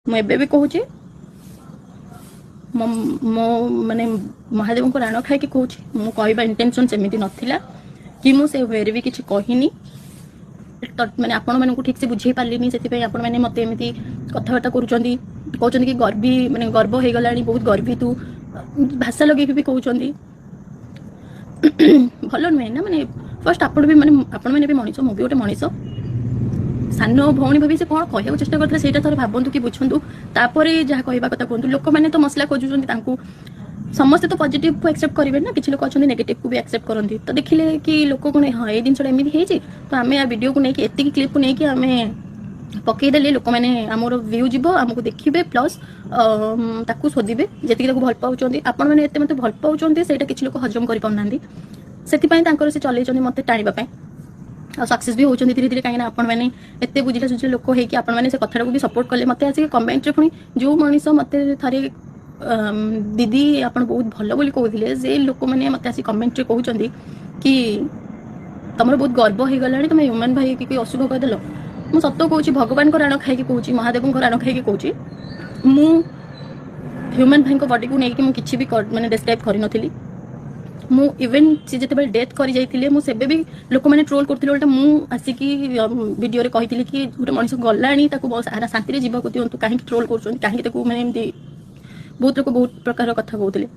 ମୁଁ ଏବେ ବି କହୁଛି, ମୋ ମୋ ମାନେ ମହାଦେବଙ୍କ ରାଣ ଖାଇକି କହୁଛି, ମୁଁ କହିବା ଇଣ୍ଟେନସନ୍ ସେମିତି ନଥିଲା କି ମୁଁ ସେ ୱେରେ ବି କିଛି କହିନି। ତ ମାନେ ଆପଣମାନଙ୍କୁ ଠିକ୍ ସେ ବୁଝେଇ ପାରିଲିନି, ସେଥିପାଇଁ ଆପଣମାନେ ମୋତେ ଏମିତି କଥାବାର୍ତ୍ତା କରୁଛନ୍ତି। କହୁଛନ୍ତି କି ଗର୍ବୀ, ମାନେ ଗର୍ବ ହେଇଗଲାଣି, ବହୁତ ଗର୍ବୀ ତୁ, ଭାଷା ଲଗେଇକି ବି କହୁଛନ୍ତି। ଭଲ ନୁହେଁ ନା। ମାନେ ଫାର୍ଷ୍ଟ ଆପଣ ବି ମାନେ ଆପଣମାନେ ବି ମଣିଷ, ମୁଁ ବି ଗୋଟେ ମଣିଷ। ସାନ ଭଉଣୀ ଭାବି ସେ କ'ଣ କହିବାକୁ ଚେଷ୍ଟା କରିଥିଲେ, ସେଇଟା ଥରେ ଭାବନ୍ତୁ କି ବୁଝନ୍ତୁ, ତାପରେ ଯାହା କହିବା କଥା କୁହନ୍ତୁ। ଲୋକମାନେ ତ ମସଲା ଖୋଜୁଛନ୍ତି ତାଙ୍କୁ। ସମସ୍ତେ ତ ପଜିଟିଭକୁ ଆକ୍ସେପ୍ଟ କରିବେ ନା, କିଛି ଲୋକ ଅଛନ୍ତି ନେଗେଟିଭକୁ ବି ଆକ୍ସେପ୍ଟ କରନ୍ତି। ତ ଦେଖିଲେ କି ଲୋକ କ'ଣ, ହଁ, ଏଇ ଜିନିଷଟା ଏମିତି ହେଇଛି, ତ ଆମେ ଆ ଭିଡ଼ିଓକୁ ନେଇକି, ଏତିକି କ୍ଲିପକୁ ନେଇକି ଆମେ ପକେଇଦେଲେ ଲୋକମାନେ ଆମର ଭ୍ୟୁ ଯିବ, ଆମକୁ ଦେଖିବେ, ପ୍ଲସ୍ ତାକୁ ଶୋଧିବେ ଯେତିକି ତାକୁ ଭଲ ପାଉଛନ୍ତି। ଆପଣମାନେ ଏତେ ମୋତେ ଭଲ ପାଉଛନ୍ତି, ସେଇଟା କିଛି ଲୋକ ହଜମ କରିପାରୁନାହାନ୍ତି। ସେଥିପାଇଁ ତାଙ୍କର ସେ ଚଲେଇଛନ୍ତି ମୋତେ ଟାଣିବା ପାଇଁ ଆଉ ସକ୍ସେସ୍ ବି ହେଉଛନ୍ତି ଧୀରେ ଧୀରେ। କାହିଁକିନା ଆପଣମାନେ ଏତେ ବୁଝିଲା ସୁଝିଲା ଲୋକ ହେଇକି ଆପଣମାନେ ସେ କଥାଟାକୁ ବି ସପୋର୍ଟ କଲେ। ମୋତେ ଆସିକି କମେଣ୍ଟରେ ପୁଣି ଯେଉଁ ମଣିଷ ମୋତେ ଥରେ "ଦିଦି, ଆପଣ ବହୁତ ଭଲ" ବୋଲି କହୁଥିଲେ, ସେ ଲୋକମାନେ ମୋତେ ଆସି କମେଣ୍ଟରେ କହୁଛନ୍ତି କି ତମର ବହୁତ ଗର୍ବ ହେଇଗଲାଣି, ତମେ ହ୍ୟୁମାନ ଭାଇ କି ଅଶୁଭ କହିଦେଲ। ମୁଁ ସତ କହୁଛି, ଭଗବାନଙ୍କ ରାଣ ଖାଇକି କହୁଛି, ମହାଦେବଙ୍କ ରାଣ ଖାଇକି କହୁଛି, ମୁଁ ହ୍ୟୁମାନ ଭାଇଙ୍କ ବଡିକୁ ନେଇକି ମୁଁ କିଛି ବି ମାନେ ଡେସ୍କ୍ରାଇବ୍ କରିନଥିଲି। ମୁଁ ଇଭେନ୍ ସେ ଯେତେବେଳେ ଡେଥ୍ କରି ଯାଇଥିଲେ, ମୁଁ ସେବେ ବି ଲୋକମାନେ ଟ୍ରୋଲ୍ କରୁଥିଲେ। ଓଲଟା ମୁଁ ଆସିକି ଭିଡ଼ିଓରେ କହିଥିଲି କି ଗୋଟେ ମଣିଷ ଗଲାଣି, ତାକୁ ଶାନ୍ତିରେ ଯିବାକୁ ଦିଅନ୍ତୁ, କାହିଁକି ଟ୍ରୋଲ୍ କରୁଛନ୍ତି, କାହିଁକି ତାକୁ ମାନେ ଏମିତି। ବହୁତ ଲୋକ ବହୁତ ପ୍ରକାର କଥା କହୁଥିଲେ।